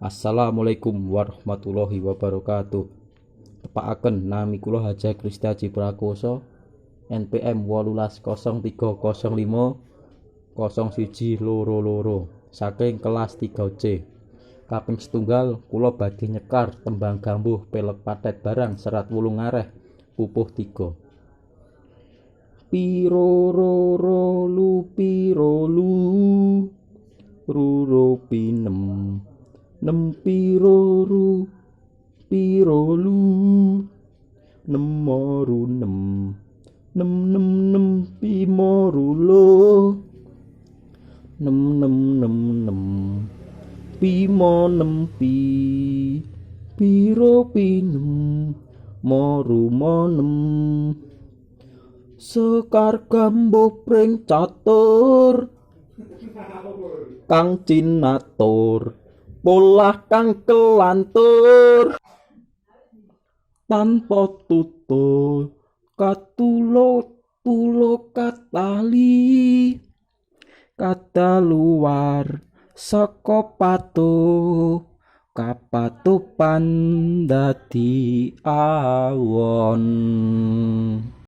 Assalamualaikum warahmatullahi wabarakatuh. Tepakaken nami kula Haja Kristiaji Prakoso, NPM 180305 0122 saking kelas 3C. Kaping setunggal kula badhe nyekar tembang gambuh pelog pathet barang serat 8 ngareh pupuh 3. Piro ro ro lu piro lu ru ro pinem nem piro ru piro lu nem moru nem nem nem nem pimoru lo nem nem nem nem pimo nem pi piro pinem moru mo nem. Sekar gambuh pring catur kang cinatur polah kang kelantur tanpa tutur katulo tulo katali kadaluwar saka patuh kapatupan dadi awon.